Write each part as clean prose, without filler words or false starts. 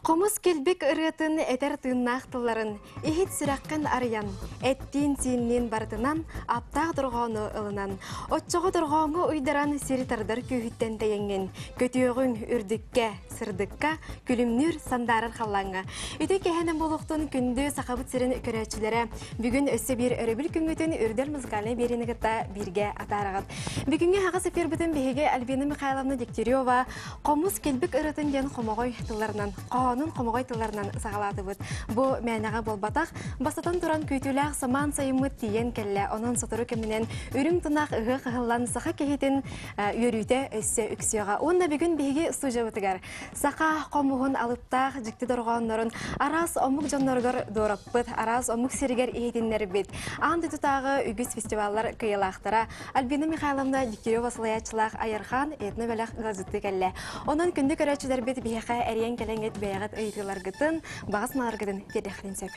Хомус килбик ырыатын этэр тыыннаах тылларын иһит сүрэххин арыйан, эттиин-сиинниин барытынан аптаах дорҕоону ылынан, оччоҕо дорҕооҥҥо уйдаран сири тардар күүһүттэн тэйэҥҥин, көтүөҕүҥ үрдүккэ, сырдыкка, күлүмнүүр сандаарар халлааҥҥа. Ити кэһэнэн буолуохтун күндү Сахабыт сирин көрөөччүлэрэ, бүгүн өссө биир өрөбүл күҥҥүтүн Үрдэл музыкальнай биэриини кытта бииргэ атаараҕыт. Бүгүҥҥү аһаҕас эфирбытын биһиги Альбина Михайловна Дегтярева Хомус килбик ырыатын диэн хомоҕой тылларынан, хоһоонун хомоҕой тылларынан саҕалаатыбыт. Бу мээнэҕэ буолбатах, бастатан туран күүтүүлээх самаан сайыммыт тиийэн кэллэ. Онон сотору кэминэн үрүҥ тунах ыһыах ыһыллан саха киһитин үөрүүтэ өссө үксүөҕэ. Уонна бүгүн биһиги студиябытыгар саха хомуһун алыптаах дьикти дорҕооннорун араас омук дьонноругар дуораппыт, араас омук сиригэр иһитиннэрбит аан дойдутааҕы үгүс фестиваллар кыайыылаахтара Альбина Михайловна Дегтярева салайааччылаах Айархан этно-бэлэх ыалдьыттыы кэллэ. Онон күндү көрөөччүлэрбит биһиэхэ эрийэн кэлэҥҥит бэйэҕит ыйытыыларгытын, баҕа санааларгытын тиэрдиэххитин сөп.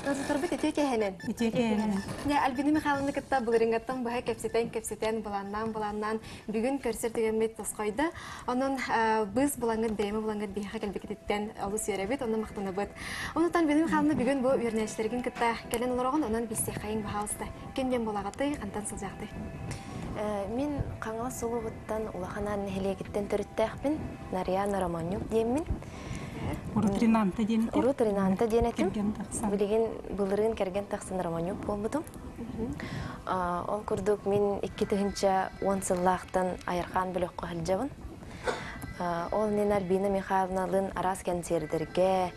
Ыалдьыттарбыт үтүө киэһэнэн. Үтүө киэһэнэн. Дьэ, Альбина Михайловна кытта былырыыҥҥаттан быһа кэпсэтэн-кэпсэтэн, былааннаан-былааннаан бүгүн көрсөр түгэммит тосхойдо. Онон быыс булаҥҥыт, бириэмэ булаҥҥыт биһиэхэ кэлбиккититтэн олус үөрэбит, онно махтанабыт. Онон Альбина Михайловна бүгүн бу үөрэнээччилэргин кытта кэлэн олороҕун, онон билсиэххэйиҥ, баһаалыста. Ким диэн буолаҕытый, хантан сылдьаахтый? Мин Хаҥалас улууһуттан Улахан Аан нэһилиэгиттэн төрүттээхпин. Нарьяна Романюк диэммин. Урут Ринанта диэн этим. Урут Ринанта диэн этим. Кэргэн тахсан. Билигин былырыын кэргэн тахсан Романюк буолбутум. Ол курдук мин 2010 сыллаахтан Айархаан бөлөххө сылдьабын. Ол иннинэ Альбина Михайловналыын араас кэнсиэрдэргэ,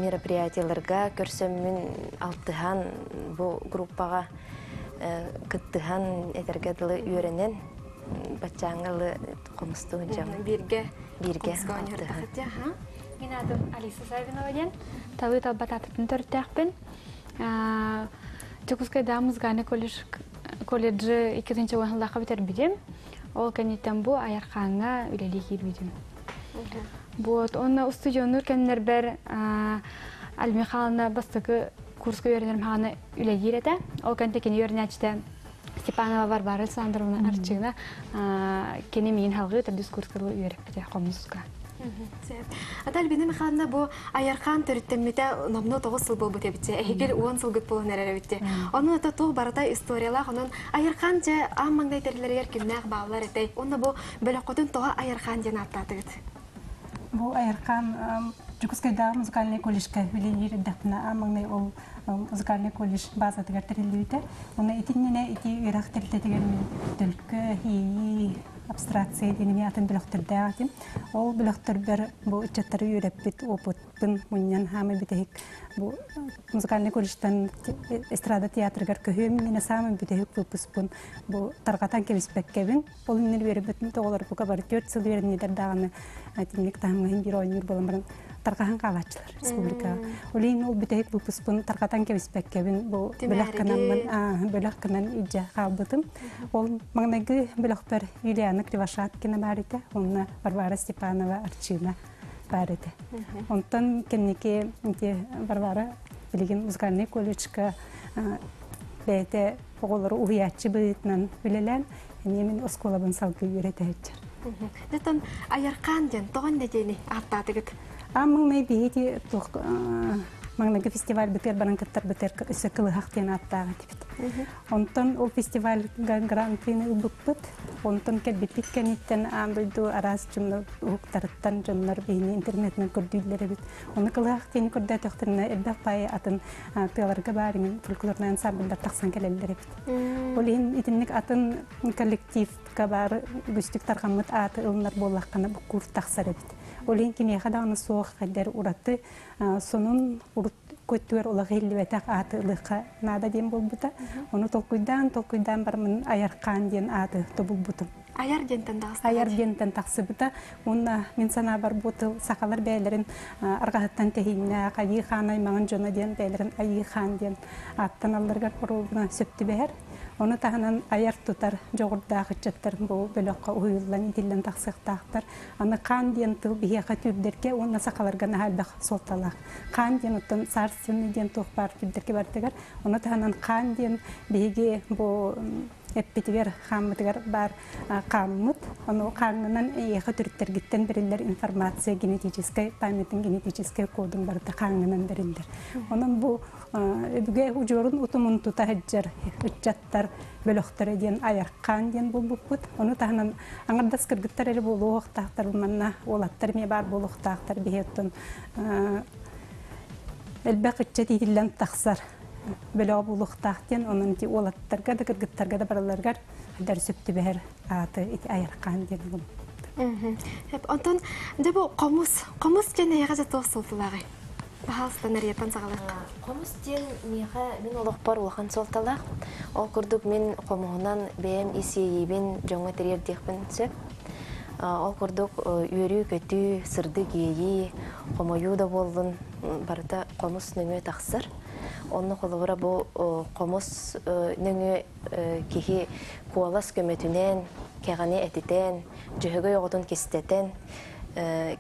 мероприятиеларга көрсөммүн алтыһан бу группаҕа кыттыһан этэргэ дылы үөрэнэн баччааҥҥа ылы хомустуу сылдьабын. Бииргэ бииргэ алтыһан. Мин аатым Алиса Савинова диэн. Талыы талба таататын төрүттээхпин. Дьокуускайдааҕы музыкальный колледж колледжы иккитинчи уон бүтэрбитим. Ол кэнниттэн бу Айархааҥҥа үлэлии киирбитим. Вот, уонна устудьуоннуур кэмнэрбэр Альма Михайловна бастакы курска үөрэнэрим хаҕана үлэлиир этэ. Ол кэнтэ кини үөрэнээччитэ Степанова Варвара Александровна Арчыына кини миин халҕыы төрдүс курска үөрэппитэ хомуска. Ата Альбина Михайловна бу Айархаан төрүттэммитэ номнуо 9 сыл буолбут эбитчэ. Эһигил 10 сылгыт буолан эрэр эбитти. Онон ата туох барыта историялаах, онон Айархаан дьэ аан маҥнай тэриллэригэр кимнээх бааллар этэй? Уонна бу бөлөххүтүн тоҕо Айархаан диэн ааттаатыгыт? Бу Айархаан Дьокуускайдааҕы музыкальнай колледжка үлэлиир эрдэхпинэ аан маҥнай ол музыкальнай колледж базатыгар тэриллибитэ. Уонна итиннэнэ ити үөрэх тэрилтэтигэр мин төлкө, иэйии, абстракция диэн эмиэ атын бөлөхтөрдөөх этим. Ол бөлөхтөрбөр бу ыччаттары үөрэппит опытпын мунньан хаамай бүтэһик бу музыкальнай колледжтан эстрада театрыгар көһүөм иннинэ саамай бүтэһик выпускпун бу тарҕатан кэбиспэккэбин. Ол иннинэ үөрэппитим оҕолор бука бары 4 сыл үөрэннилэр даҕаны итинник таһымҥа биир оонньуур буолан баран тарҕаһан хаалааччылар республикаҕа. Ол иһин ол бүтэһик выпускпун тарҕатан кэбиспэккэбин бу бөлөх гынаммын бөлөх гынан илдьэ хаалбытым. Ол маҥнайгы бөлөхпөр Юлиана Кривошапкина баар этэ, уонна Варвара Степанова Арчыына баар этэ. Онтон кэнники ити Варвара билигин музыкальнай колледжка бэйэтэ оҕолору уһуйааччы быһыытынан үлэлээн, эмиэ мин оскуолабын салгыы үөрэтэ сылдьар. Дэтон Айархаан диэн тоҕо иннэ диэни ааттаатыгыт? Аан маҥнай биһиги туох маҥнайгы фестивальбытыгар баран кыттарбытыгар өссө Кылыһах диэн ааттаах этибит. Онтон ол фестивальга гран-прини ылбыппыт. Онтон кэлбиппит кэнниттэн аан дойду араас дьоннор уһуктарыттан дьоннор биһини интернетинэн көрдүүллэр эбит. Ону Кылыһах диэни көрдөөтөхтөрүнэ элбэх баайы атын тыаларга баар иҥин фольклорнай ансамбльдар тахсан кэлэллэр эбит. Ол иһин итинник атын коллективка баар үгүстүк тарҕаммыт ааты ылынар буоллаххына буккуур тахсар эбит. Ол иһин кимиэхэ даҕаны суох хайдар ураты сонун урут көттүгэр олох иһиллибэтэх ааты ылыахха наада диэн буолбута. Ону толкуйдаан, толкуйдаан бараммын Айархаан диэн ааты тобулбутум. Айар диэнтэн таҕыста. Айар диэнтэн тахсыбыта. Уонна мин санаабар бу тыл сахалар бэйэлэрин арҕаһыттан тэһииннээх Айыы Хаан аймаҕын дьоно диэн бэйэлэрин Айыы Хаан диэн ааттаналларыгар оруобуна сөп түбэһэр. Ону таһынан айар-тутар дьоҕурдаах ыччаттар бу бөлөххө уһуйуллан итиллэн тахсыахтаахтар. Аны хаан диэн тыл биһиэхэ түүрдэргэ уонна сахаларга наһаа элбэх суолталаах. Хаан диэн оттон царственный диэн туох баар түүрдэргэ барытыгар. Ону таһынан хаан диэн биһиги бу Эппитигэр, хааммытыгар баар хааммыт, ону хааҥҥынан эйиэхэ төрүттэргиттэн бэриллэр информация генетическай памятын генетическай кодун барыта хааҥҥынан бэриллэр. Онон бу өбүгэ удьуорун утумун тута сылдьар ыччаттар бөлөхтөрө диэн Айархаан диэн булбуппут. Ону таһынан аҥардас кыргыттар эрэ буолуохтаахтар, манна уолаттар эмиэ баар буолуохтаахтар биһиэттэн элбэх ыччат иитиллэн тахсар бөлөҕө буолуохтаах диэн, онон ити уолаттарга да кыргыттарга да барыларыгар дар сөп түбэһэр ааты ити Айархаан диэн булбут. Онтон дьэ бу хомус, хомус диэн эйиэхэ дьэ туох суолталааҕый? Пожалуйста, Нарияттан саҕалыахха. Хомус диэн миэхэ мин олохпор улахан суолталаах. Ол курдук мин хомуһунан бэйэм ис иэйиибин дьоҥҥо тириэрдиэхпин сөп. Ол курдук үөрүү-көтүү, сырдык иэйии, хомойуу да буоллун барыта хомус нөҥүө тахсар. Онно холобура бу хомус нөҥүө киһи куолас көмөтүнэн, кэҕэни этитэн, дьөһөгөй оҕотун кистэтэн,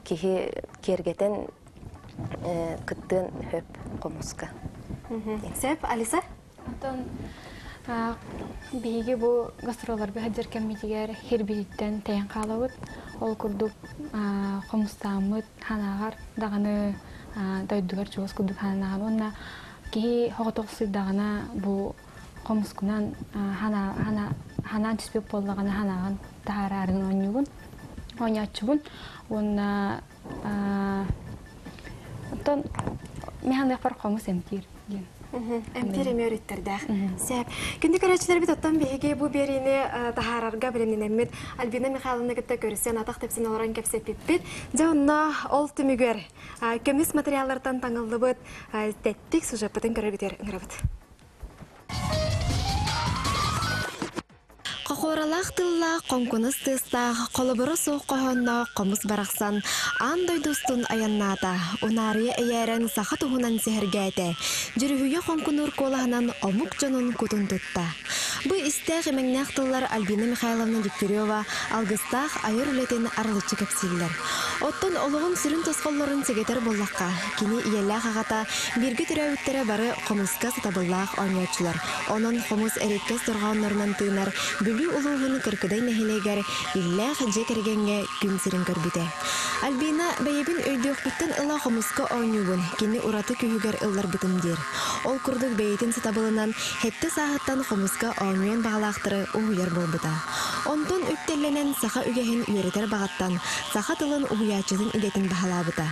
киһи киэргэтэн кыттыан сөп хомуска. Сөп, Алиса? Онтон биһиги бу гастролларга сылдьар кэммитигэр хирбититтэн тэйэн хаалабыт. Ол курдук хомустааммыт ханааҕар даҕаны дойдугар чугас курдук хананаҕын уонна киһи хоҕотохсуйдаҕына бу хомускунан ханаан түспүт буоллаҕына ханаҕын таһаараарыгын оонньуубун оонньооччубун уонна Оттон мин ханыахпар хомус эмтиир диэн. Эмтиир эмиэ өрүттэрдээх. Сөп. Күндү көрөөччүлэрбит оттон биһиги бу биэриини таһаарарга бэлэмнэнэммит Альбина Михайловна кытта көрсөн атах тэпсэн олорон кэпсэппиппит. Дьэ онно ол түмүгэр көмүс материаллартан таҥыллыбыт тэттик сюжеппытын көрөргүтүгэр ыҥырабыт. Хохуоралаах тыллаах, хоҥкунас тыастаах, холобура суох хоһоонноох хомус барахсан аан дойду устун айаннаата, унаарыйа эйээрэн саха туһунан сэһэргээтэ, дьүрүһүйэ хоҥкунуур куолаһынан омук дьонун кутун тутта. Бу истээх имэҥнээх тыллар Альбина Михайловна Дегтярева алгыстаах айар үлэтин арылыччы кэпсииллэр. Оттон олоҕун сүрүн тосхоллорун сэгэтэр буоллахха, кини ийэлээх аҕата бииргэ төрөөбүттэрэ бары хомуска сатабыллаах оонньооччулар. Онон хомус эриэккэс дорҕооннорунан тыынар Бүлүү улууһун Кыркыдай нэһилиэгэр иллээх дьиэ кэргэҥҥэ күн сирин көрбүтэ. Альбина бэйэбин өйдүөхпүттэн ыла хомуска оонньуубун, кини ураты күүһүгэр ылларбытым диир. Ол курдук бэйэтин сатабылынан сэттэ сааһыттан хомуска оонньуон баҕалаахтары уһуйар буолбута. Онтон үктэллэнэн саха үгэһин үөрэтэр баҕаттан саха тылын уһуйааччытын идэтин баһылаабыта.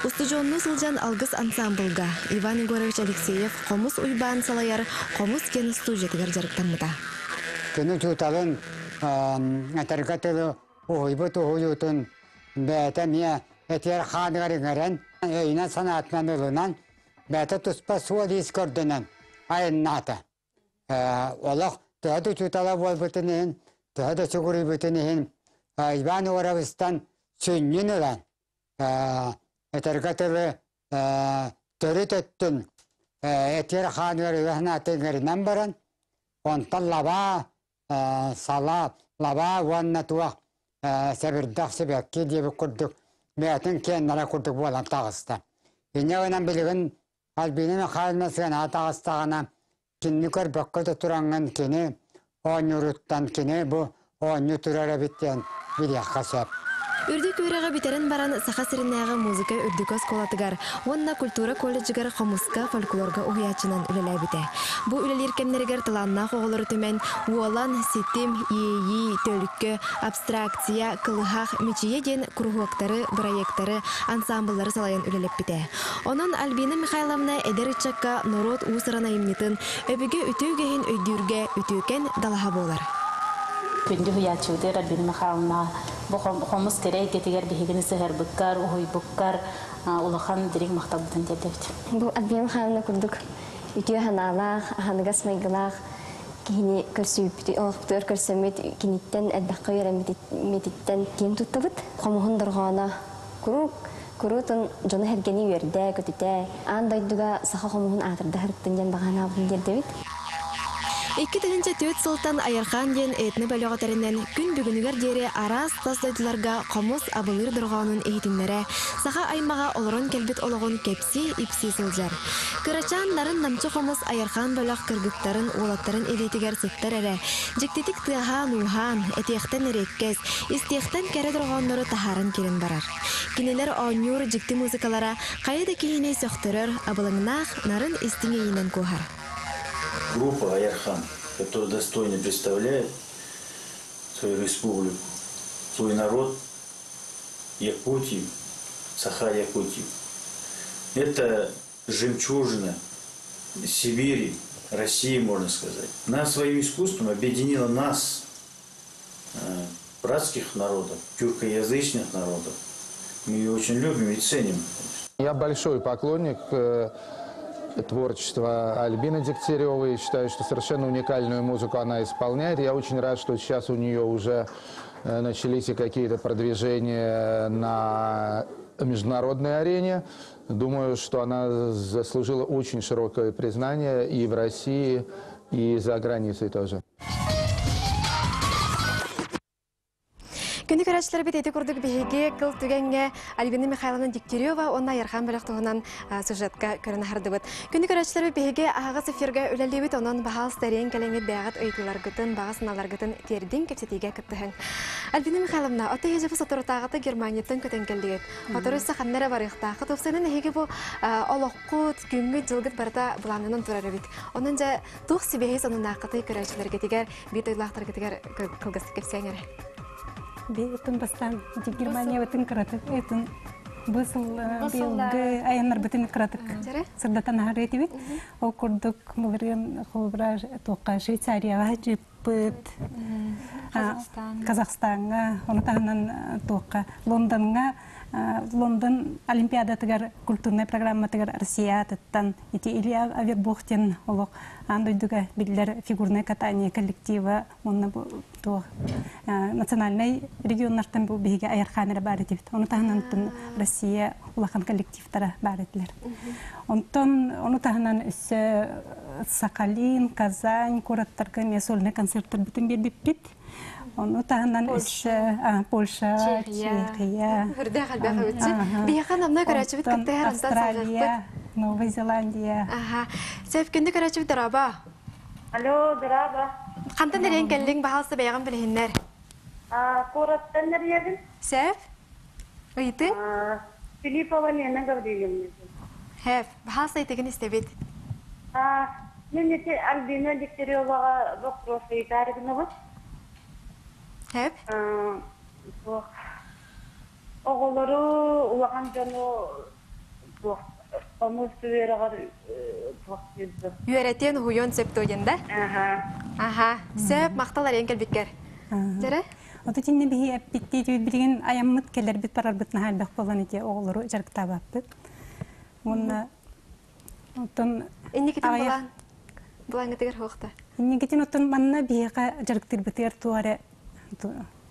Устудьуоннуу сылдьан Алгыс ансаамбылга Иван Егорович Алексеев Хомус Уйбаан салайар Хомус диэн студиятыгар дьарыктаммыта. Күн учууталын этэргэ тылы уһуйбут уһуйуутун бэйэтэ эмиэ этиэр хааныгар иҥэрэн, өйүнэн-санаатынан ылынан, бэйэтэ туспа суол-иис көрдөнөн айаннаата. Олох төһө да учуутала буолбутун иһин, төһө да сүгүрүйбүтүн иһин Иван Егоровичтан сүнньүн ылан, этэргэ тылы төрүт өттүн этиэр хааныгар ыаһынааты ыҥырынан баран, онтон лабаа сала, лабаа уонна туох сэбирдэх сибэкки диэбит курдук бэйэтин киэннэрэ курдук буолан таҕыста. Инньэ гынан билигин Альбина Михайловна сыанаҕа таҕыстаҕына кинини көрбөккө да тураҥҥын кини оонньууруттан кини бу оонньуу турар эбит диэн билиэххэ сөп. Үрдүк үөрэҕи бүтэрэн баран Саха сиринээҕи музыка үрдүкү оскуолатыгар уонна культура колледжыгар хомуска, фольклорга уһуйааччынан үлэлээбитэ. Бу үлэлиир кэмнэригэр талааннаах оҕолору түмэн Уолан, Ситим, Иэйии, Төлкө, Абстракция, Кылыһах, Мичийэ диэн куруһуоктары, бырайыактары, ансаамбыллары салайан үлэлэппитэ. Онон Альбина Михайловна эдэр ыччакка норуот уус-уран айымньытын, өбүгэ үтүө үгэһин өйдүүргэ үтүөкэн далаһа буолар. Күндү уһуйааччыбытыгар Альбина Михайловна бу хомус кэрэ эйгэтигэр биһигини сыһыарбыккар, уһуйбуккар улахан дириҥ махталбытын тиэрдэбит. Бу Альбина Михайловна курдук үтүө санаалаах, аһыныгас майгылаах киһини көрсүбүппүт, олохпутугар көрсөммүт киниттэн элбэххэ үөрэммититтэн киэн туттабыт. Хомуһун дорҕооно куруук куруутун дьону-сэргэни үөрдэ, көтүтэ, аан дойдуга саха хомуһун аатырда сырыттын диэн баҕа санаабытын тиэрдэбит. 2004 сылтан Айархаан диэн этно-бөлөҕү тэринэн, күн бүгүнүгэр диэри араас тас дойдуларга хомус абылыыр дорҕоонун иһитиннэрэ, саха аймаҕа олорон кэлбит олоҕун кэпсии-ипсии сылдьар. Кырачаан нарын-намчы хомус Айархаан бөлөх кыргыттарын, уолаттарын илиитигэр сыттар эрэ, дьиктитик тыаһаан-ууһаан, этиэхтэн эриэккэс, истиэхтэн кэрэ дорҕооннору таһааран киирэн барар. Кинилэр оонньуур дьикти музыкалара хайа да киһини сөхтөрөр, абылаҥнаах, нарын истиҥ иэйиинэн куоһар. Группа «Айархан», которая достойно представляет свою республику, свой народ, Якутию, Саха-Якутию. Это жемчужина Сибири, России, можно сказать. Она своим искусством объединила нас, братских народов, тюркоязычных народов. Мы ее очень любим и ценим. Я большой поклонник творчества Альбины Дегтяревой. Считаю, что совершенно уникальную музыку она исполняет. Я очень рад, что сейчас у нее уже начались и какие-то продвижения на международной арене. Думаю, что она заслужила очень широкое признание и в России, и за границей тоже. Күндү көрөөччүлэрбит ити курдук биһиги кыл түгэҥҥэ Альбина Михайловна Дегтярева уонна Айархан бөлөх туһунан сюжетка көрөн аһардыбыт. Күндү көрөөччүлэрбит биһиги аһаҕас эфиргэ үлэлиибит, онон баһаалыста эриэн кэлэҥҥит бэйэҕит ыйытыыларгытын, баҕа санааларгытын тиэрдиҥ, кэпсэтиигэ кыттыһыҥ. Альбина Михайловна, ото эһиги соторутааҕыта Германияттан көтөн кэллигит. Сотору өссө ханна эрэ барыахтааххыт. Уопсайынан эһиги бу олоххут, күҥҥүт, дьылгыт барыта былааннанан турар эбит. Онон дьэ туох сибиэһэй сонуннааххытый көрөөччүлэргитигэр, биир дойдулаахтаргытыгар кылгастык кэпсээҥ эрэ. Битын бастаан Германия бытын кыратык этин бу сыл быйылгы айаннарбытын кыратык сырдатан аһар этибит. Ол курдук былырыын холобура туохха Швейцарияҕа жыппыт, Казахстаҥҥа, ону таһынан туохха Лондоҥҥа Лондон Олимпиадатыгар культурнай программатыгар Россия аатыттан ити Илья Авербухтин олох аан дойдуга биллэр фигурное катание коллектива уонна бу туох национальнай регионнартан бу биһиги Айархаан эрэ баар этибит. Ону таһынан Россия улахан коллективтара баар этилэр. Онтон ону таһынан өссө Сахалин, Казань куораттарга эмиэ сольнай концерттарбытын биэрбиппит. Ону таһынан өссө Польша, Чехия. Үрдээх элбэх эбитчи. Биһиэхэ намна көрөөччүбүт кыттыһар онтон Австралия, Новая Зеландия. Аха. Сөп күндү көрөөччүбүт дорообо. Алло, дорообо. Хантан эрийэн кэллиҥ, баһаалыста бэйэҕин билиһиннэр. Куораттан эрийэбин. Сөп. Ыйытыҥ? Филиппова Лена Гаврильевна. Хэп, баһаалыста ыйытыгын истэбит. Мин ити Альбина Дегтяреваҕа вопрос ыйытаары гынабын. Хэп. Оҕолору, улахан дьону туох хомус үөрэҕэр туох диэн Үөрэтиэн уһуйуон сөп дуо диэн да? Аха. Аха. Сөп, махтал арыйан кэлбиккэр. Дьэрэ? Ото кинини биһи эппиттии билигин айаммыт кэлэрбит барарбыт наһаа элбэх буолан ити оҕолору дьарыктаабаппыт. Уонна оттон Инникитин былаан былааҥҥытыгар суохта. Инникитин оттон манна биһиэхэ дьарыктыырбытыгар туох эрэ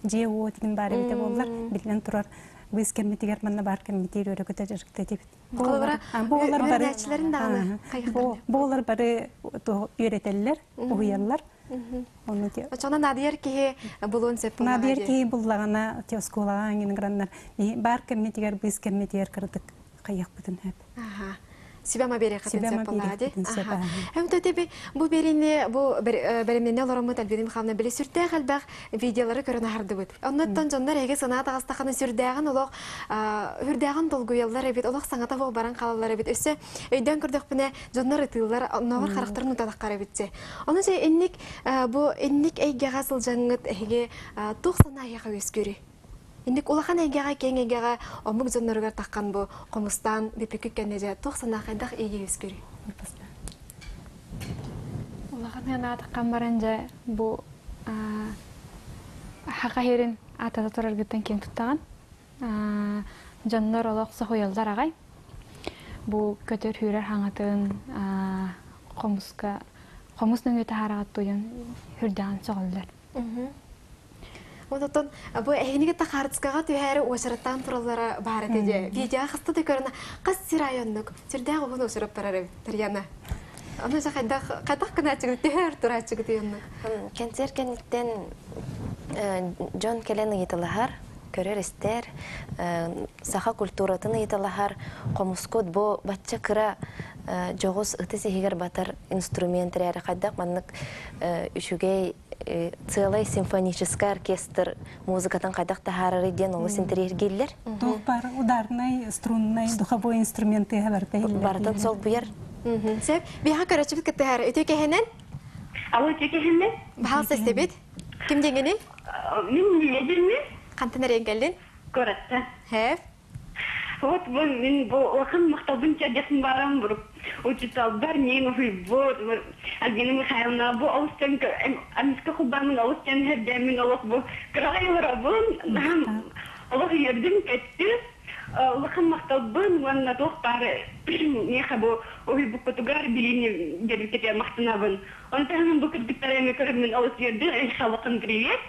дьиэ-уот игин баар эбитэ буоллар, биллэн турар, быыс кэммитигэр манна баар кэммитигэр үөрэ-көтө дьарыктыы этибит. Холобура, Буолар бары үөрэнээччилэрин даҕаны хайыхтар. Буолар бары үөрэтэллэр, уһуйаллар. Ону Оччоҕуна наадыйар киһи булуон сөп буоллаҕа Наадыйар дии. киһи буллаҕына, оскуолаҕа ангин граннар баар кэммитигэр, быыс кэммитигэр кыратык хайыахпытын сөп. Аха. Сүбэ-ама биэриэххитин Сүбэ-ама сөп буоллаҕа дии. биэриэхпитин сөп, Аха. аха. Эм төтөби бу берини бу бэлэмнэнэ олороммут Альбина Михайловна били сүрдээх элбэх видеолары көрөн аһардыбыт. Оннуттан дьоннор эһиги санаа таҕыстаххына сүрдээҕин олох үрдээҕин долгуйаллар эбит, олох саҥата буол баран хаалаллар эбит. Өссө өйдөөн көрдөхпүнэ дьоннор ытыыллар, оннооҕор харахтарын уталаххар эбитчи. Ону дьэ инник бу инник эйгэҕэ сылдьаҥҥыт эһиги туох санаа эһиэхэ үөскүүрүй? Инник улахан эйгэҕэ, киэҥ эйгэҕэ омук дьонноругар таххан бу хомустаан бүппүккүт кэннэ дьэ туох санаа хайдах иэйии үөскүүрүй? Улахан санаатаххан баран дьэ бу саха сирин аатата тураргыттан киэн туттаҕын. Дьоннор олох соһуйаллар аҕай. Бу көтөр-сүүрэр хаҥатын хомуска хомус нөҥүө таһаараҕыт туйан үрдэҕин сөҕөллөр. Онтон бу эһигини кытта хаартыскаҕа түһээри уочараттаан тураллара баар этэ дии. Видеоҕа хаста да көрөн хас сир аайы оннук сүрдээх уһун уочарат барар эбит Тарьяна. Аны жа хайдах хайдах кынаачыгы төһөр тураачыгы тыйынны. Концерт кэнниттэн дьон кэлэн ыйыталаһар, көрөр истэр, саха культуратын ыйыталаһар, хомускут бу бачча кыра дьоҕус ытыс иһигэр батар инструмент эрээри хайдах маннык үчүгэй целый симфонический оркестр музыкатын хайдах таһаарарый диэн олус интэриэһиргииллэр. Туох бар ударный, струнный, духовой инструменты барыта Барытын солбуйар. Сөп. Биһа көрөчүбүт кыттыһар. Үтүө кэһэнэн? Алло, үтүө кэһэнэн? Баһал сестебит. Ким деңгени? Мин Лилия Хантан эрен кэллин? Коратта. Хэв. Вот бу мин бу улахан махталбын тиэрдиэхпин баарам буруп учууталбар миин уһуйбут Альбина Михайловна бу олус тэн амиска хубаамын олус тэн хэрдээммин олох бу кыраҕай олоробун наһам олох үөрдүм көттүм улахан махталбын уонна туох баары миэхэ бу уһуйбуккутугар билиини биэрбиккитигэр махтанабын. Ону таһынан бу кыргыттары эмиэ көрөммүн олус үөрдүм. Эйиэхэ улахан привет.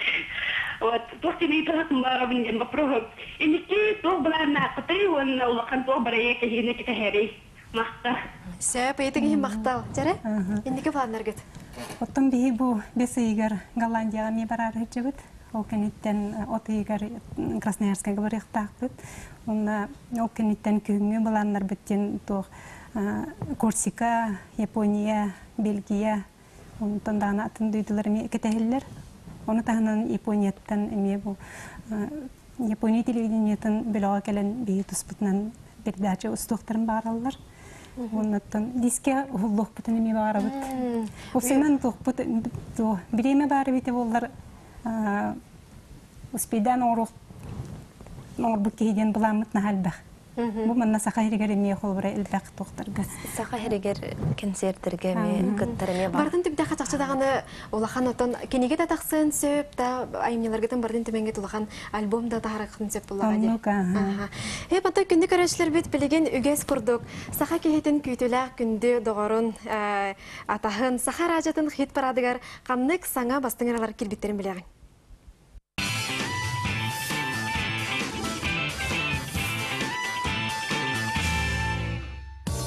Вот, туох диэн ыйыталаһым баарабын диэн боппуруоһу. Инники туох былааннааххытый уонна улахан туох бырайыак эһигини кэтэһэрий? Махтал. Сөп, ыйытык иһин махтал. Дьэрэ, инники планнаргыт? Оттон биһи бу бэс ыйыгар Голландияҕа эмиэ бараары сылдьабыт. Ол кэнниттэн от ыйыгар Красноярскайга барыахтаахпыт. Уонна ол кэнниттэн күһүҥҥү былааннарбыт диэн туох Корсика, Япония, Бельгия, онтон даҕаны атын дойдулар эмиэ кэтэһэллэр. Ону таһынан Японияттан эмиэ бу Япония телевидениетын бөлөҕө кэлэн биһи туспутунан передача устуохтарын баҕараллар. Оннуттан дискэ уһуллуохпутун эмиэ баҕарабыт. Уопсайынан туохпут бириэмэ баар эбитэ буоллар успейдаан оҥоруох оҥорбут киһи диэн былааммыт наһаа элбэх. Бу манна Саха сиригэр эмиэ холобура элбэх туохтарга. Саха сиригэр концерттерге эмиэ кыттар эмиэ бар. Бартын түмтэхэ чахчы даҕаны улахан отон кинигэ да тахсыан сөп да айымньыларгытын бардын түмэҥҥит улахан альбом да таһараххын сөп буллаҕа дии. Оннук аха. Э бата күндү көрөөччүлэрбит билигин үгэс курдук саха киһитин күүтүүлээх күндү доҕорун атаһын саха араадьатын хит парадыгар ханнык саҥа бастыҥ ыралар киирбиттэрин билэҕин.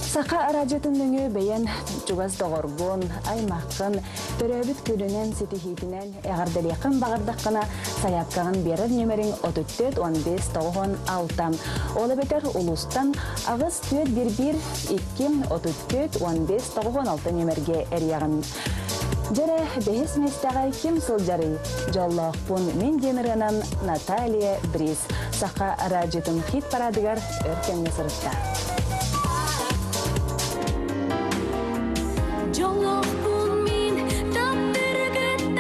Саха араадьыйатын нөҥүө бэйэн чугас доҕоргун, аймаххын, төрөөбүт күнүнэн, ситиһиитинэн эҕэрдэлиэххин баҕардаххына, сайаапкаҕын биэрэр нүөмэриҥ 34 15 96. Ол эбэтэр улуустан 8 4 1 1 2 34 15 96 нүөмэргэ эрийэҕин. Дьэрэ, бэһис миэстэҕэ ким сылдьарый? Дьоллоохпун мин диэн ырыанан Наталья Бриз саха араадьыйатын хит-парадыгар өр кэмҥэ сырытта. Дьоллоохпун мин таптыргыттан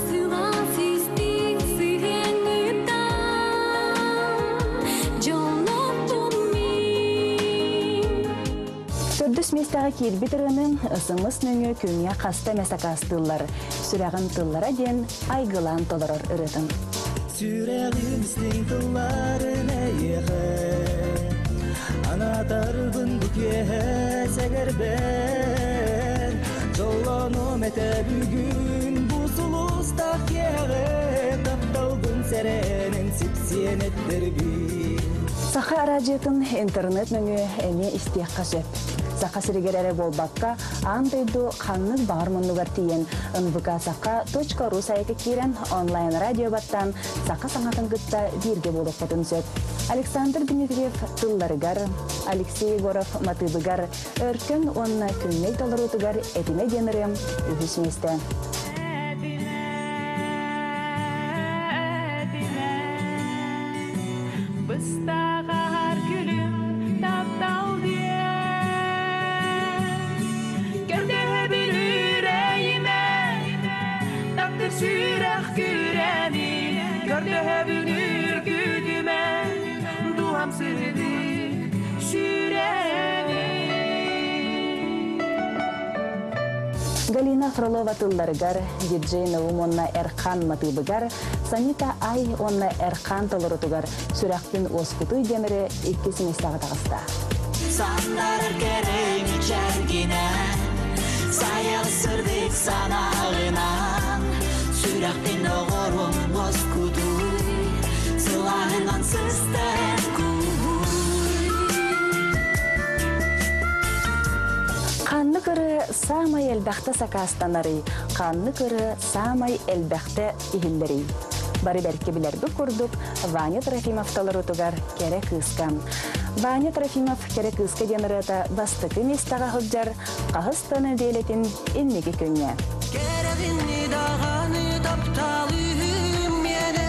Сылаас истиҥ сыһыаҥҥыттан Дьоллоохпун мин Төрдүс миэстэҕэ киирбит ырыаны СМС нөҥүө күҥҥэ хаста эмэ сакаастыыллар. Сүрэҕим тыллара диэн айгылаан толорор ырыатын. Сүрэҕим истиҥ тылларын эйиэхэ Анаатарбын бу киэһэ сэгэрбэр Дьоллонуом этэ бүгүн бу сулустаах киэһэҕэ Тапталбын сэрэнэн сипсиэн эттэрбин Саха араадьыйатын интернет нөҥүө эмиэ истиэххэ сөп. Саха сиригэр эрэ буолбакка, аан дойду ханнык баҕар муннугар тиийэн nvksakha.ru сайтка киирэн онлайн радио баттаан саха саҥатын кытта бииргэ буолуоххутун сөп. Александр Дмитриев тылларыгар, Алексей Егоров матыыбыгар Өркөн уонна Күннэй толоруутугар Этимэ диэн ырыам үһүс миэстэ. Быстаҕар күлүм таптал диэн Көрдөһөбүн үрэйимэ Таптыр сүрэх күрэни Көрдөһөбүн үргүтүмэ Дууһам сырдык сүрэни Галина Фролова тылларыгар, диджей Наум уонна Эрхан матыыбыгар, Санита Ай уонна Эрхан толорутугар Сүрэхпин уоскутуй диэн ырыа иккис миэстэҕэ таҕыста. Сандарар кэрэҥи чэргинэн Сайар сырдык санааҕынан Сүрэхпин оҕорум уоскутуй Сылааһынан сыстан кууй. Ханнык ырыа саамай элбэхтэ сакаастанарый, ханнык ырыа саамай элбэхтэ иһиллэрий? Бары бэркэ билэрбит курдук, Ваня Трофимов толоруутугар «Кэрэ кыыска». Ваня Трофимов «Кэрэ кыыска» диэн ырыата бастакы миэстэҕэ сылдьар хаһыс да нэдиэлэтин инники күҥҥэ. Кэрэҕинни даҕаны тапталыым миэнэ,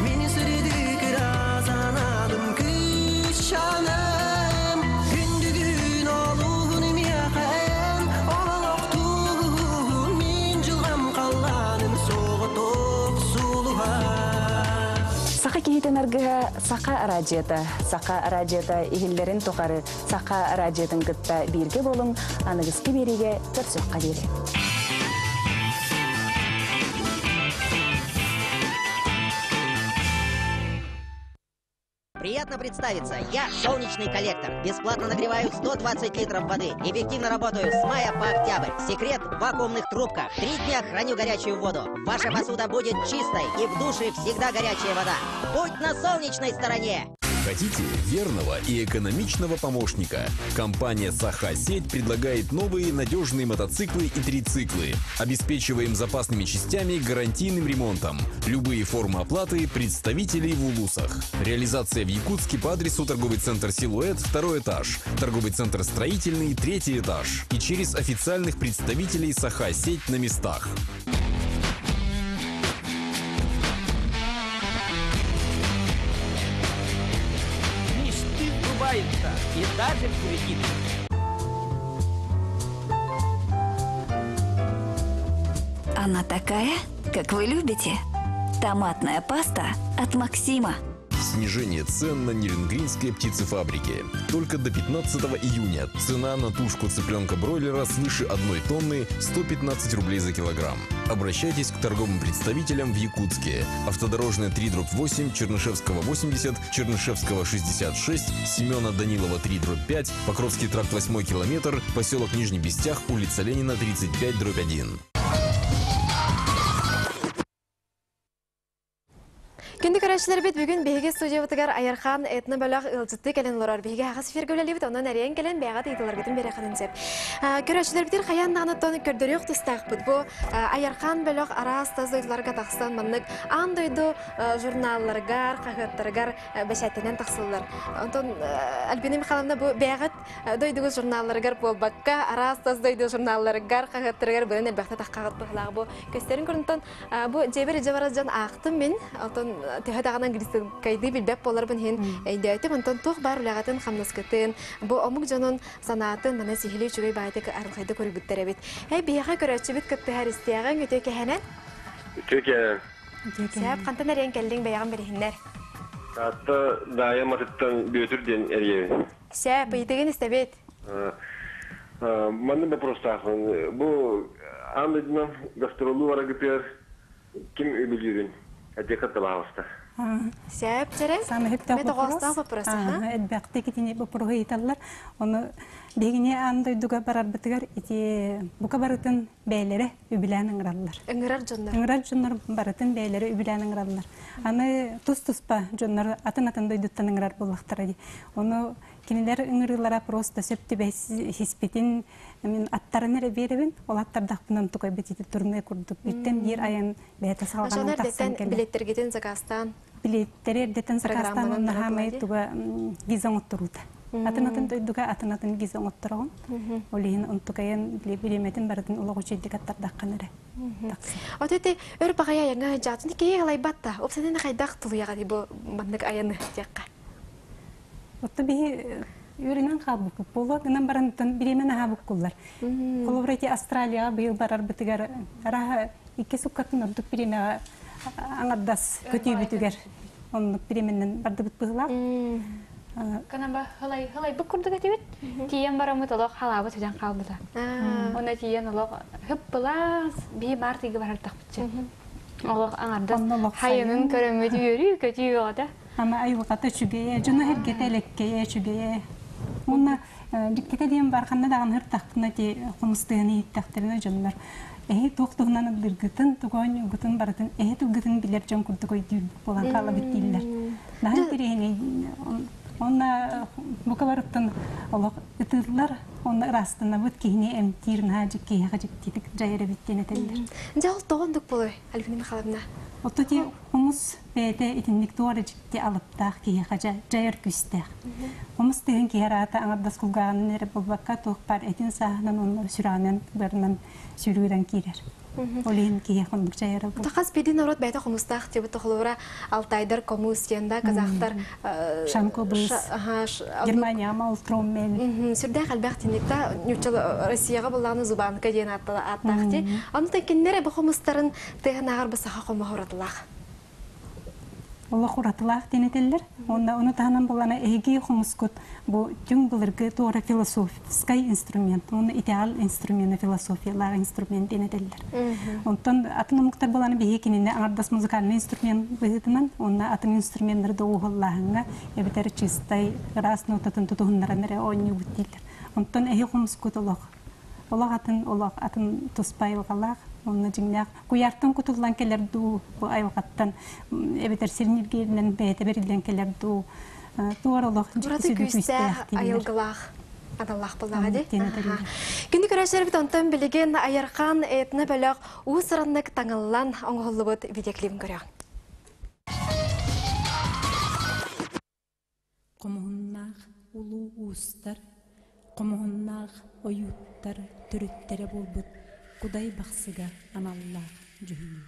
Мин сырдык ыра санаабын кыысчааным, Күндүгүн олуһун миэхэ эн олохтугун, Мин дьылҕам халлаанын соҕотох сулуһа. Саха киһитин аргыһа Саха араадьыйата. Саха араадьыйата иһиллэрин тухары Саха араадьыйатын кытта бииргэ буолуҥ, аныгыскы биэриигэ көрсүөххэ диэри. Приятно представиться, я солнечный коллектор. Бесплатно нагреваю 120 литров воды. Эффективно работаю с мая по октябрь. Секрет в вакуумных трубках. Три дня храню горячую воду. Ваша посуда будет чистой и в душе всегда горячая вода. Будь на солнечной стороне! Хотите верного и экономичного помощника? Компания «Саха-сеть» предлагает новые надежные мотоциклы и трициклы. Обеспечиваем запасными частями и гарантийным ремонтом. Любые формы оплаты представителей в Улусах. Реализация в Якутске по адресу торговый центр «Силуэт», второй этаж. Торговый центр «Строительный», третий этаж. И через официальных представителей «Саха-сеть» на местах. Мечты сбываются, и даже в кредит. Она такая, как вы любите. Томатная паста от Максима. Снижение цен на Нерюнгринской птицефабрике. Только до 15 июня цена на тушку цыпленка-бройлера свыше 1 тонны 115 рублей за килограмм. Обращайтесь к торговым представителям в Якутске. Автодорожная 3 дробь 8, Чернышевского 80, Чернышевского 66, Семена Данилова 3 дробь 5, Покровский тракт 8 километр, поселок Нижний Бестях, улица Ленина 35 дробь 1. Күндү көрөөччүлэрбит бүгүн биһиги студиябытыгар Айархан этно бөлөх ыалдьыттыы кэлэн олорор. Биһиги аһаҕас эфиргэ үлэлиибит, онон эрийэн кэлэн бэйэҕит ыйытыыларгытын биэриэххитин сөп. Көрөөччүлэрбитин хайаан даҕаны көрдөрүөх тустаахпыт. Бу Айархан бөлөх араас тас дойдуларга тахсан маннык аан дойду журналларыгар, хаһыаттарыгар бэчээттэнэн тахсаллар. Онтон Альбина Михайловна бу бэйэҕит дойдугут журналларыгар буолбакка, араас тас дойду журналларыгар, хаһыаттарыгар быдан элбэхтэ таххаҕыт быһылаах. Бу көстөрүн көрүнтон Бу дьиэбэр илдьэ барар дьон аахтым мин. Онтон төһө даҕаны английскайдыы билбэт буоларбын иһин өйдөөтүм. Онтон туох баар үлэҕитин, хамнаскытын, бу омук дьонун санаатын маны сиһилии үчүгэй баайдык арылхайда көрбүттэр эбит. Эй, биһиэхэ көрөөччүбүт кыттыһар истиэҕиҥ, үтүө кэһэнэн. Үтүө кэһэнэн. Сөп, хантан эрийэн кэллиҥ бэйэҕин бэриһиннэр. Таатта Даайа матыттан Бүөтүр диэн эрийэбин. Сөп, ыйытыгын истэбит. Маннык боппуруостаахпын. Бу аан дойдунан гастроллуу бараргытыгар ким үбүлүүрүн этиэххэ табаалыста. Сөп, чэрэ. Саамай сөптөөх вопрос. вопрос. Элбэхтик итини боппуруоһу ыйыталлар. Ону биһигини аан дойдуга барарбытыгар ити бука барытын бэйэлэрэ үбүлээн ыҥыраллар. Ыҥырар дьоннор. Ыҥырар дьоннор барытын бэйэлэрэ үбүлээн ыҥыраллар. Аны тус-туспа дьоннор атын-атын дойдуттан ыҥырар буоллахтара дии. Ону Кинилэр ыҥырыылара просто сөп түбэһиспитин мин аттарын эрэ биэрэбин. Ол аттардахпына онтукайбыт ити турне курдук бүттэн биир айан бэйэтэ салҕанан тахсан кэлэр. Билеттергитин заказтаан? Билеттэри эрдэтэн заказтаан онно хаамай туга виза оҥотторуута. Атын-атын дойдуга атын-атын виза оҥоттороҕун. Ол иһин онтукайын бириэмэтин барытын олох үчүгэйдик аттардаххын эрэ. Ото ити өр баҕайы айаҥҥа сылдьаатын киһи ылайбат да. Опсанын хайдах тулуйаҕа бу маннык айаны диэххэ. Отто биһи үөрэнэн хаалбыппыт буолуо гынан баран бириэмэ наһаа буккуллар. Холобура ити Австралияҕа быйыл барарбытыгар арааһа икки суккатын ордук бириэмэҕэ аҥардас көтүүбүтүгэр оннук бириэмэнэн бардыбыт быһыылаах. Канаба халай халайбыт курдук этибит. Тиийэн бараммыт олох халаабыт сүтэн хаалбыта. Онно тиийэн олох хыппылаас бии мартыйга барартахпытчы. Олох аҥардас хайынын көрөммүт үөрүү көтүү бөҕөтө. Ама айылҕата үчүгэйэ, дьоно эргэтэ элэккэйэ үчүгэйэ. Уонна дьиктитэ диэн бар ханна даҕаны ыртахпына ти хомустыһаны иһиттэхтэринэ дьоннор эһи туох туһунан ыллыыргытын, тугу оонньуургутун барытын эһи тылгытын билэр дьон курдук өйдүүр буолан хаалабыт дииллэр. Наһаа интэриэһинэй. Онна букаларыттан олох ытыыллар, онна ыраастанабыт киһини эмтиир наһаа киһиэхэ дьиктитик дьайар эбит диэн этэллэр. Дьэ ол тоҕо болой, Альбина Михайловна? Отто ти хомус бэйэтэ итинник туора дьикти алыптаах киһиэхэ дьайар күүстээх. Хомус тыһын киһи араата аҥардас кулгааҕынан эрэ буолбакка туох баар этин сааһынан уонна сүрэҕинэн быарынан сүрүүрэн киирэр. Ол иһин киһиэхэ оннук дьайара буолар. Хас биирдии норуот бэйэтэ хомустаах диэбит холобура Алтайдар комус диэн да, казахтар Шанкобыс, Германия Малтроммель. Сүрдээх элбэх тинникта ньучча Россияҕа буллааны зубанка диэн ааттаах ти. Аны кинилэр бу хомустарын тыһынааҕар бу саха хомуһа уратылаах. Олох уратылаах диэн этэллэр. Уонна ону таһынан булана эһиги хомускут бу түҥ былыргы туора философскай инструмент, уонна идеал инструмена философиялаах инструмент диэн этэллэр. Онтон атын омуктар буланы биһи кинини аҥардас музыкальный инструмент быһыытынан, уонна атын инструменнары да уһуллааһыҥҥа эбэтэр чистай ыраас нотатын тутуһуннаран эрэ оонньуубут дииллэр. Онтон эһи хомускут олох олох атын олох атын туспа айылҕалаах, уонна дьиҥнээх куйаартан кутуллан кэлэр дуу, бу айылҕаттан эбэтэр сирниргиэринэн бэйэтэ бэриллэн кэлэр дуу, туор олох Ураты күүстээх айылгылаах аналлаах буоллаҕа дии. Күнү көрөшөрбүт онтон билигин Айархан этно бөлөх уу сыраннык таҥыллан оҥоһуллубут видеоклибин көрөҕүн. Хомуһуннаах улуу уустар, хомуһуннаах ойууттар төрүттэрэ буолбут Кудай Бахсыга аналлаах дьүһүйүү.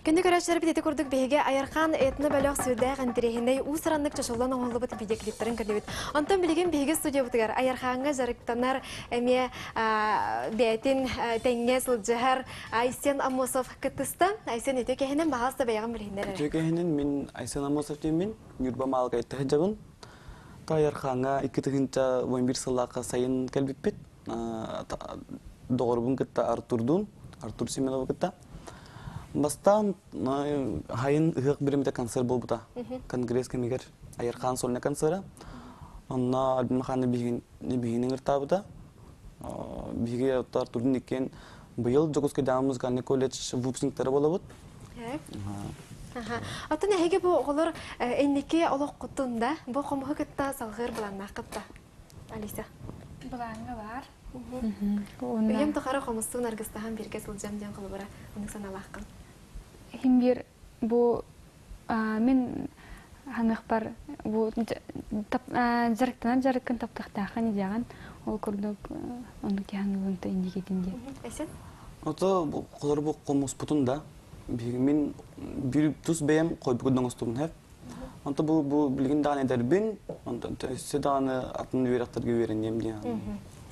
Күндү көрөөччүлэрбит ити курдук биһиги Айархан этно-бөлөх сүрдээх интэриэһинэй уус-ураннык чочуллан оҥоһуллубут видеоклиптарын көрдүбүт. Онтон билигин биһиги студиябытыгар Айархааҥҥа дьарыктанар эмиэ бэйэтин тэҥҥэ сылдьыһар Айсен Аммосов кыттыста. Айсен үтүө кэһинэн баҕаласта бэйэҕин билиһиннэр эрэ. Үтүө кэһинэн мин Айсен Аммосов диэммин, Ньурба Маалыкайта сылдьабын. Айархааҥҥа 2011 сыллаахха сайын кэлбиппит. Доҕорбун кытта Артурдуун, Артур Семеновы кытта. Бастаан хайын ыһыах биримитэ концерт буолбута. Конгресс кэмигэр Айархаан сольный концера. Онно Альбина Ханна биһигини ыҥыртаабыта. Биһиги Артурдуун иккиэн быйыл Дьокуускайдааҕы музыкальный колледж выпускниктара буолабыт. Оттон эһиги бу оҕолор инники олоххутун да бу хомуһу кытта салҕыыр былааннааххыт да? Алиса. Былааҥҥа баар. Үйэм тухары хомустуун аргыстаһан бииргэ сылдьам диэн холобура оннук санаалааххын. Иһин биир бу мин ханыахпар бу дьарыктанар дьарыккын таптыахтааххын идиэҕин ол курдук оннук тиһаныыбын индикитин диэн. Эсен? Ото холор бу хомуспутун да мин бир тус бэйэм хойбукут оҥостубун хэп Онто бу бу билигин даҕаны эдэрбин, онтон өссө даҕаны атын үөрэхтэргэ үөрэниэм диэн.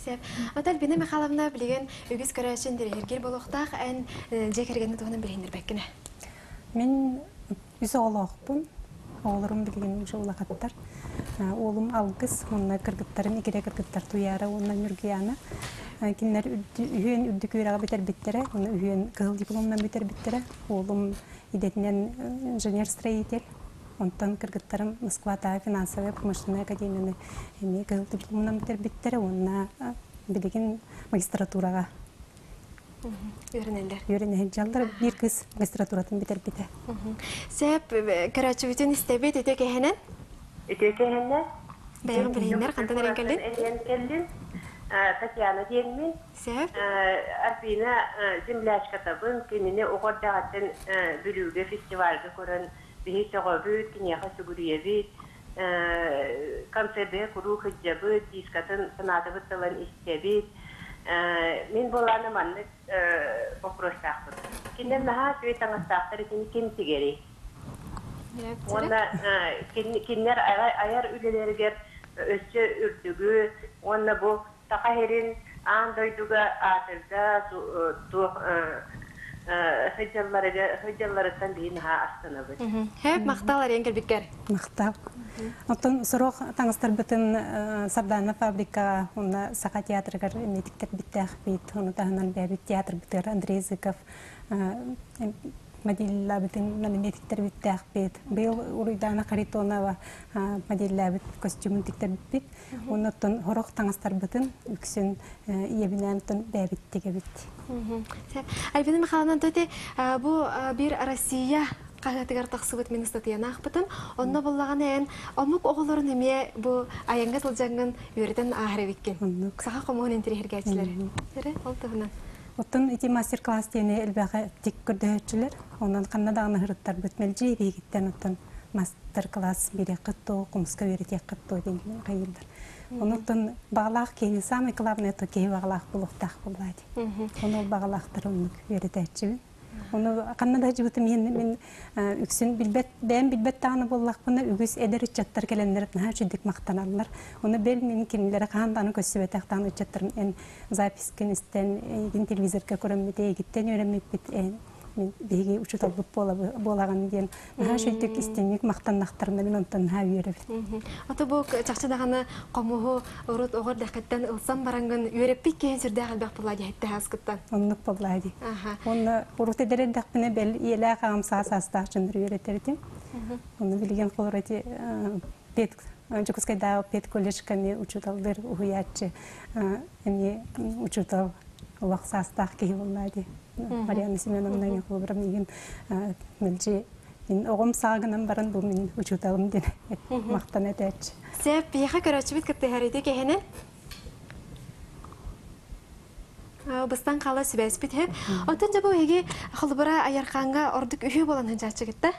Сөп. Оттон Альбина Михайловна билигин үгүс көрөөччүн интэриэһиргиир буолуохтаах эн дьиэ кэргэнин туһунан билиһиннэрбэккин ээ. Мин үс оҕолоохпун. Оҕолорум билигин уже улахаттар. Уолум Алгыс уонна кыргыттарым игирэ кыргыттар Туйаара уонна Ньургуяна. Кинилэр үһүөн үрдүк үөрэҕи бүтэрбиттэрэ, уонна үһүөн кыһыл дипломунан бүтэрбиттэрэ. Уолум идэтинэн инженер-строитель. Онтон кыргыттарым Москватааҕы финансовай промышленнай академияны эмиэ кыһыл дипломунан бүтэрбиттэрэ уонна билигин магистратураҕа үөрэнэллэр. Үөрэнэ сылдьаллар. Биир кыыс магистратуратын бүтэрбитэ. Сөп, көрөөччүбүтүн истэбит үтүө кэһэнэн. Үтүө кэһэннэ. Бэйэҕин билиһиннэр, хантан эрэн кэллин? Эрэн кэллин. Татьяна диэммин. Сөп. Альбина землячкатабын, кинини оҕо эрдэҕиттэн Бүлүүгэ фестивальга көрөн биһи сөҕөбүт, киниэхэ сүгүрүйэбит, концердыга куруук сылдьабыт, дискатын санаатыбыт тылын истэбит. Мин буолааны маннык боппуруостаахпын. Кинилэр наһаа үчүгэй таҥастаахтар итини ким тигэрий? Уонна кинилэр айар үлэлэригэр өссө үрдүгү уонна бу Саха сирин аан дойдуга аатырда туох сылдьалларыттан биһи наһаа астынабыт. Хэп махтал арыйан кэлбиккэр. Махтал. Оттон сорох таҥастарбытын Сардаана фабрикаҕа уонна Саха театрыгар эмиэтиктэрбиттээх Ону таһынан бэйэбит театрбытыгар Андрей Зыков модельлаабытын эмиэтиктэрбиттээхпит. Быйыл Уруйдаана Харитонова модельлаабыт костюмун тиктэрбиппит. Оннуттан сорох таҥастарбытын үксүн ийэбинээн бэйэбит тигэбит. Альбина Михайловна, ити бу биир Россия хаһыатыгар тахсыбыт мин ыстатыйаны аахпытым. Онно буллаҕына эн омук оҕолорун эмиэ бу айаҥҥа сылдьаҥҥын үөрэтэн ааһар эбиккин. Саха хомуһун интириэһиргээччилэр. Эрэ, ол туһунан. Оттон ити мастер-класс диэни элбэҕи тик көрдөһөөччүлэр. Онон ханна даҕаны ыһырыттарбыт мэлдьи биһигиттэн оттон мастер-класс биэриэххит дуо, хомуска үөрэтиэххит дуо диэн хайыыллар. Онуттан баҕалаах киһини самый главное то киһи баҕалаах буолуохтаах буоллаа дии. Ону ол баҕалаахтар оннук үөрэтээччибин. Ону ханна да сылдьыбытым иһин мин үксүн билбэт, бэйэм билбэт даҕаны буоллахпына үгүс эдэр ыччаттар кэлэннэр наһаа үчүгдүк махтаналлар. Ону бэл мин кинилэри хаһан даҕаны көрсүбэтэх даҕаны ыччаттарым эн запискын истэн, эйигин телевизорга көрөммүт, эйигиттэн үөрэммиппит, мин биһиги учууталбыт буолаҕын диэн наһаа үчүгдүк истиҥник махтаннахтарына мин онтон наһаа үөрэбин. Ото бу чахчы даҕаны хомуһу урут оҕо эрдэххиттэн ылсан бараҥҥын үөрэппит киһи сүрдээх элбэх буолла диэхтэ ааскыттан. Оннук буолла дии. Уонна урут эдэр эрдэхпинэ бэл ийэлээх аҕам саас саастаах дьоннору үөрэтэр этим. Онно билигин холор эти пед Дьокуускайдааҕы педколледжка эмиэ учууталлар уһуйааччы эмиэ учуутал олох саастаах киһи буолла дии. Марьяна Семеновна Егоровна миигин мэлдьи мин оҕом саагынан баран бу мин учууталым диэн махтана этээччи. Сөп, биһиэхэ көрөөччүбүт кыттыһар кэһэнэн быстан хаала сибээспит иһэ. Оттон дьэ бу эһиги холобура Айархааҥҥа ордук үһү буолан сылдьааччыгытта?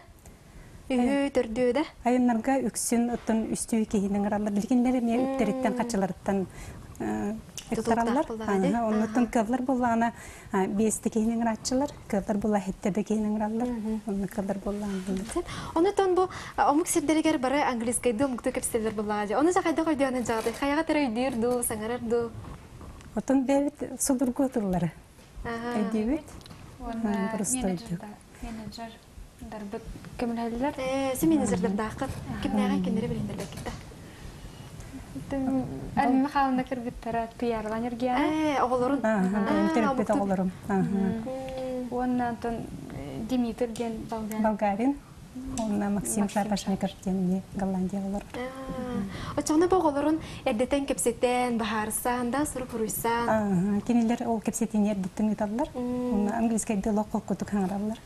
Үһү, төрдүө да? Айаннарга үксүн оттон үстүү киһини ыҥыраллар. Билигиннэр эмиэ үптэриттэн, хаччыларыттан. Ыктараллар. Оннуттан кыаллар буоллаҕына биэстэ киһини ыҥырааччылар, кыаллар буолла сэттэ да киһини ыҥыраллар. Онно кыаллар буоллаҕына. Онутон бу омук сирдэригэр бары английскайдыы омуктуу кэпсэтэллэр буоллаҕа дии. Ону хайдах өйдөөн дьаҕатай? Хайаҕа тара өйдүүр дуу, саҥарар дуу? Отон бэйэбит судургу тыллары өйдүүбүт. Менеджер дарбыт көмөлөһөллөр. Си менеджердардааххыт. Кимнээҕин кинилэри билиһиннэрбэккит да? Альма Михайловна кыргыттара Туярова Нюргияна. Оҕолорун. Төрөппүт оҕолорум. Уонна Антон Димитр диэн Болгарин. Онна Максим Шапошников диэн Голландия олорор. Оччоҕуна бу оҕолорун эрдэтэн кэпсэтэн, баһаарсан, да сурук суруйсан. Кинилэр ол кэпсэтиини эрдэттэн ыыталлар. Онно английскайдыы олох холкутук хаҥараллар.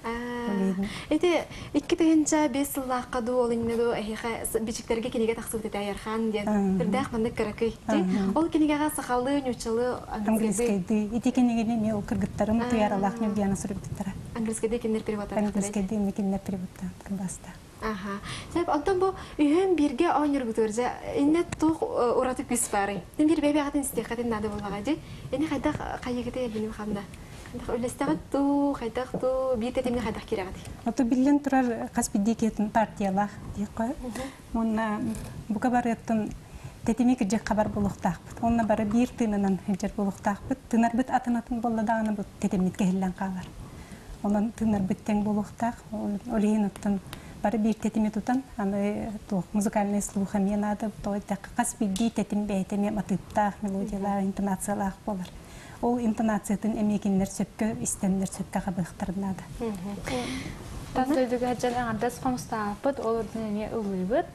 Ити 2005 сыллаахха дуу, ол иннинэ дуу эһиэхэ бичиктэргэ кинигэ тахсыбыт этэ Айархан диэн. Үрдээх маннык кыракый. Ол кинигэҕэ сахалыы, нууччалыы, английскайдыы. Ити кинигини эмиэ ол кыргыттарым Туяралаах Нюргияна суруйбуттара. Английскайдыы кинилэр переводтаан. Английскайдыы эмиэ кинилэр переводтаан тылбаастаах. Аха. Сөп, онтон бу үһүөн бииргэ оонньуургутугар дьэ иннэ туох ураты күүс баарый? Мин биир бэйбэҕитин истиэххитин наада буоллаҕа дии. Ини хайдах хайыгыты билим ханна? Хайдах үллэстэҕит дуу, хайдах дуу, биир тэтимҥэ хайдах киирэҕитий? Ото биллэн турар хас биирдии киһитин партиялаах диэххэ. Уонна бука барыаттан тэтими кырдьык хабар буолуохтаахпыт. Онно бары биир тыынынан сылдьар буолуохтаахпыт. Тыынарбыт атын-атын буолла даҕаны бу тэтиммит кэһиллэн хаалар. Онон тыынарбыт тэҥ буолуохтаах. Ол иһин оттон бары биир тэтими тутан, аны туох музыкальный слух эмиэ наада. Тоҕо эттэххэ, хас биирдии тэтим бэйэтэ эмиэ матыыптаах, мелодиялаах, интонациялаах буолар. Ол интонациятын эмиэ кинилэр сөпкө истэннэр, сөпкө хабыахтарын наада. Тас дойдуга сылдьан аҥардас хомустаабыт, ол үрдүнэн эмиэ ыллыыбыт.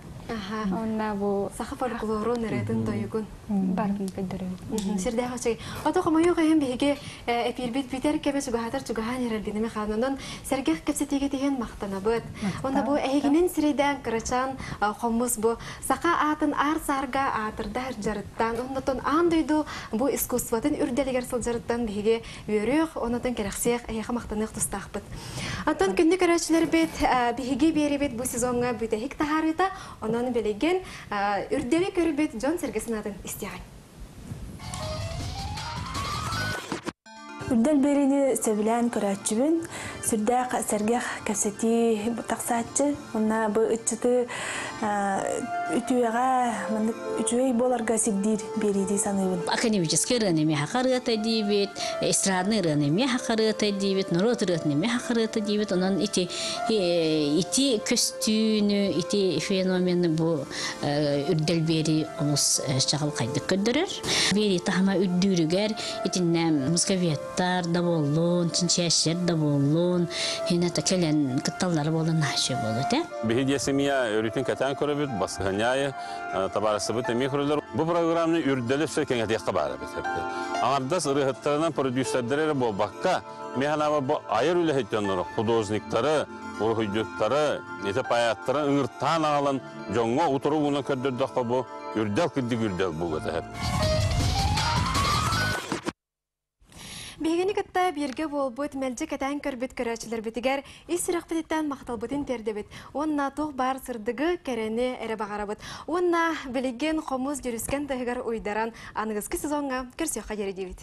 Онна бу саха фольклорун, ырыатын, тойугун барытын көрдөрөбүт. Сирдээх үчүгэй. Ото хомойуох иһин биһиги эпиирбит бүтэр кэмэ чугаһатар чугаһаан эрэр Дина Михайловна. Онон сэргэх кэпсэтиигэ тиһэн махтанабыт. Онно бу эһигинин сирэйдээн кырачаан хомус бу саха аатын аар-саарга аатырда сылдьарыттан, оннотон аан дойду бу искусствотын үрдэлигэр сылдьарыттан биһиги үөрүөх, онотон кэрэхсиэх, эһиэхэ махтаныах тустаахпыт. Онтон күндү көрөөччүлэрбит, биһиги биэрибит бу сезоҥҥа бүтэһик таһаарыыта, онон билигин үрдэли көрбүт дьон-сэргэ санаатын истиэҕиҥ. Үрдэл биэриини сөбүлээн көрөөччүбүн, сүрдээх сэргэх кэпсэтии тахсааччы. Уонна бу ыччаты үтүөҕэ, маннык үчүгэй буоларга сирдиир биэрии дии саныыбын. Академическай ырыаны эмиэ хахарыата диибит, эстрадный ырыаны эмиэ хахарыата диибит, норуот ырыатын эмиэ хахарыата диибит. Онон ити ити көстүүнү, ити феномены бу үрдэл биэрии олус чаҕылхайдык көрдөрөр. Биэрии таһыма үрдүүрүгэр итиннэ музыковедтар да буоллун, чинчээччилэр да буоллун, хинэ кэлэн кытталлара буолан наһаа буолуо этэ. Биһиги семья өрүтүн кэтээн көрөбүт, басыһаняйы, табаарыстыбыт эмиэ көрөлөр. Бу программаны үрдэлі өссө кэҥэтиэххэ баар эбит. Аҥардас ырыаһыттарынан продюсердэр эрэ буолбакка, механаба бу айар үлэһит дьоннору, художниктары, уруһуйдьуттары, ити поэттары ыҥыртаан аҕалан дьоҥҥо утары уунан көрдөрдөххө бу үрдэл кырдьык үрдэл буолуо этэ. Биһигини кытта бииргэ буолбут, мэлдьи кэтээн көрбүт көрөөччүлэрбитигэр ис сүрэхпититтэн махталбытын тиэрдэбит уонна туох баар сырдыгы, кэрэни эрэ баҕарабыт. Уонна билигин хомус дьүрүскэн тыһыгар уйдаран аныгыскы сезоҥҥа көрсүөххэ диэри диибит.